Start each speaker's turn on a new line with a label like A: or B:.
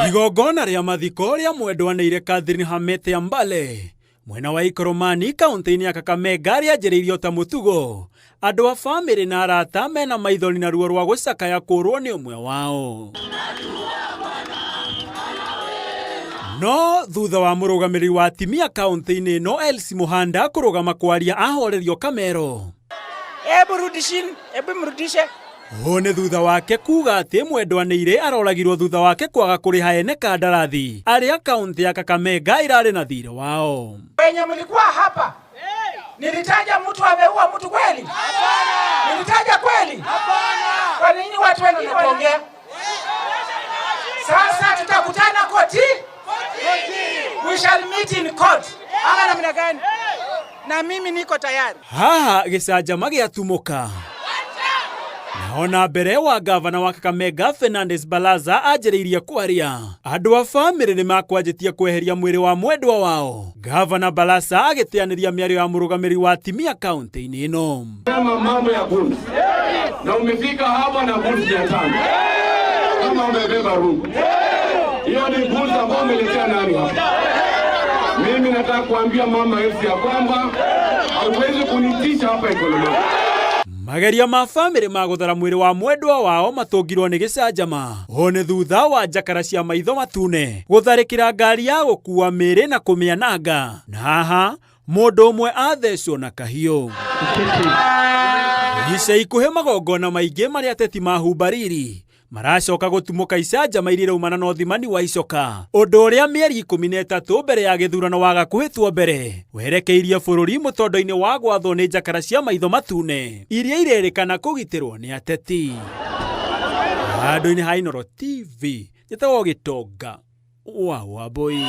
A: Igongona rĩa mathiko rĩa mwendwanĩire Catherine Hamete Ambale mwena wa Ikoromani kaunti-inĩ ya Kakamega rĩanjĩrĩirio ta mũtugo andũ a bamĩrĩ na arata mena maithori na ruo rwa gũcakaya kũrwo nĩ ũmwe wao. No thutha wa mũrũgamĩrĩri wa atimia kaunti-inĩ ĩno Elsie Mũhanda kũrũgama kwaria ahorerio Kamero.
B: Hebu rudishini, hebu mrudishe.
A: Ũũ nĩ thutha wake kuga atĩ mwendwanĩire aroragirwo thutha wake kwaga kũrĩha ene kandarathi arĩa kaunti ya Kakamega ĩrarĩ na thirĩ wao.
B: Wenye mlikuwa hapa, nilitaja mtu ameua mtu kweli? Nilitaja kweli? Kwa nini watu wenu wanaongea? Sasa tutakutana koti. We shall meet in court. Ama namna gani? Na mimi niko tayari.
A: Haha gĩcanjama gĩatumũka na ona mbere wa gavana wa Kakamega Fernandes Baraza anjĩrĩirie kwaria andũ a bamĩrĩ nĩ makwanjĩtie kweheria mwĩrĩ wa mwendwa wao. Gavana Barasa agĩteanĩria mĩario ya mũrũgamĩrĩri wa atimia kaunti-inĩ ĩno.
C: Sema mambo ya goons. Na umefika hapa na goons 500. Kama umebeba rungu. Hiyo ni goons ambao umeletea nani hapa? Mimi nataka kuambia mama Elsie ya kwamba hauwezi kunitisha hapa Ikolomani.
A: Mageria ma bamĩrĩ ma gũthara mwĩrĩ wa mwendwa wao matũngirwo nĩ gĩcanjama. Ũũ nĩ thutha wa njakara cia maitho matune gũtharĩkĩra ngari ya gũkua mĩĩrĩ na kũmĩananga. Na haha mũndũ ũmwe athecwo na kahiũ. Ica ikuhĩ magongona maingĩ marĩa ateti mahumba riri maracoka gũtumũka icanjama iria iraumana na ũthimani wa icoka ũndũ ũrĩa mĩeri 13 mbere ya gĩthurano waga kũhĩtwo mbere werekeirie bũrũri mũtondo-inĩ wa gwathwo nĩ njakara cia maitho matune iria irerĩkana kũgitĩrwo nĩ ateti. Handũ-inĩ ha Inooro TV njĩtagwo Gĩtonga wa Wambui.